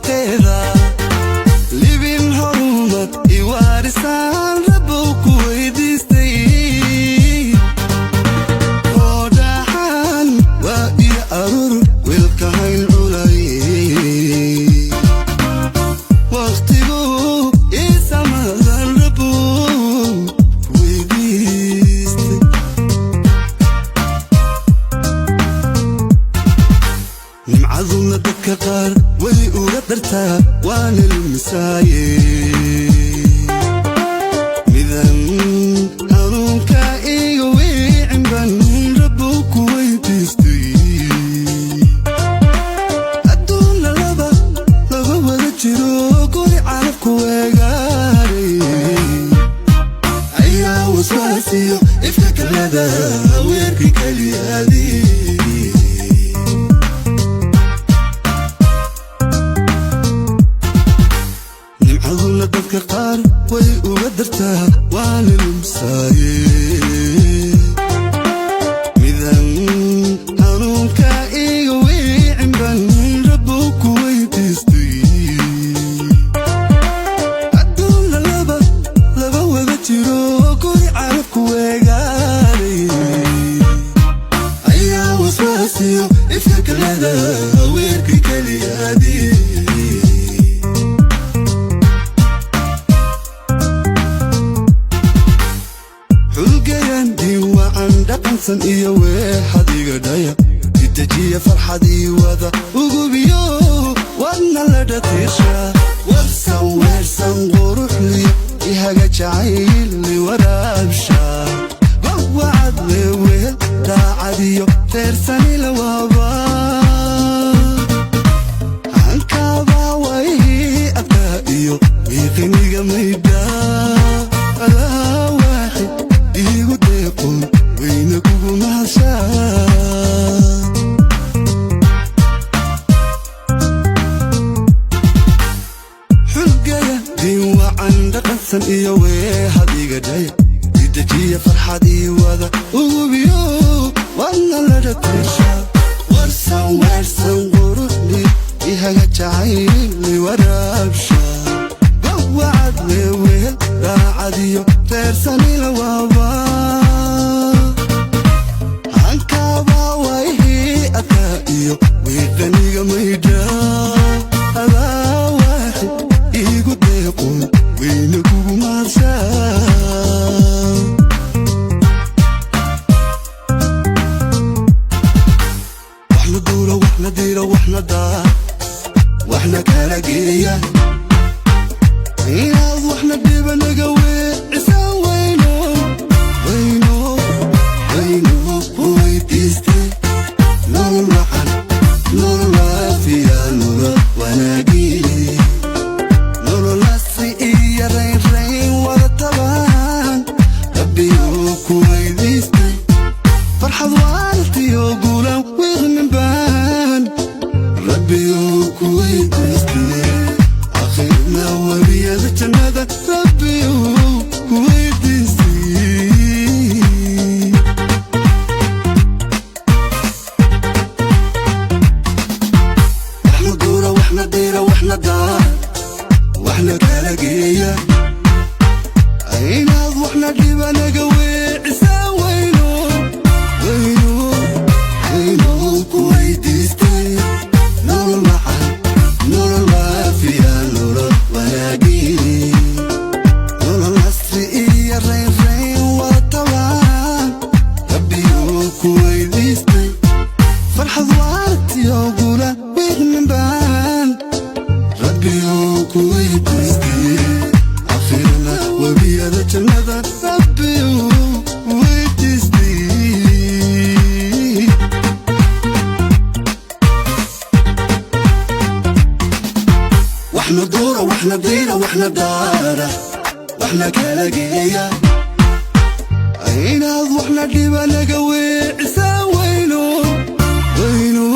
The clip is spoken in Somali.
Deeqeeda libin horumad iwaarisaan Rabow ku weydiistay oo dhaxan waa iyo aruur wiilkahayn culay waqtigu isamadan Rabow weydiistay. Nimcaduna dadka qaar way uga dartaa, waana lumisaaye. Midan hanuunka iga wiicin ban Rabow ku weydiistay. Adduunna laba laba wada jiro, guri calafku weegaaray ayaa waswaasiyo ifka kalada weerki keliyaadii. Nimcaduna dadka qaar way uga dartaa, waana lumsaaye. Midan hanuunka iga wiicin ban Rabow ku weydiistay. Adduunna laba laba wada jiro, guri calafku weegaaray ayaa waswaasiyo ifka kalada weerki keliyaadii. Xulgayan diwacan dhaqansan iyo weexadiga dhaya idejiya farxadii wada ugubiyo wadna la dhatiisha warsan weersan quruxliyo ihaga jacayli waraabsha gowacad wewehel daacadiyo reersani lawaaba hankaabaa wayhii adkaa iyo wiiqiniga maydha adaa waaxid iigu deeqon wayna kugu mahashaa. Xulgaya diinwacan dhaqansan iyo weehadiga dhaya idejiya farxadii wada ugubiyo wadna la dhatiisha warsan weersan quruxli ihaga jacayli waraabsha gowacad wewehel daacadiyo reersanila waaba hankaabaa wayhii adkaa iyo wiiqaniga maydha adaa waaxid iigu deeqon wayna kugu mahadsaa. Waxna duura, waxna diira, waxna daa, waxna kala geeya inaad waxna dhiba naga weecisaan wayno wayno wayno ku weydiistay nolol wacan, nolol waafiya, nolol wanaagii, nololasi iyo raynrayn wada tabaan Rabbiyuu ku weydiistay farxad waartiyo guulaan wiiqnin baan Rabbiyuu ku weydiistay akhirna webiyada jannada Rabbiyuu ku weydiistay. Waxna duura, waxna diira, waxna daa, waxna kala geeya inaad waxna dhiba naga weecisaan wayno wayno wayno ku weydiistay nolol wacan, nolol waafiya, nolol wanaagii, nolol nasri iyo raynrayn wada tabaan Rabbiyuu ku weydiistay farxad waartiyo guula wiiqnin baan Rabbiyuu ku weydiistay akhirna webiyada jannada Rabbiyuu weydiistay. Waxna duura, waxna diira, waxna daara, waxna kala geeya inaad waxna dhiba naga weecisaan wayno wayno.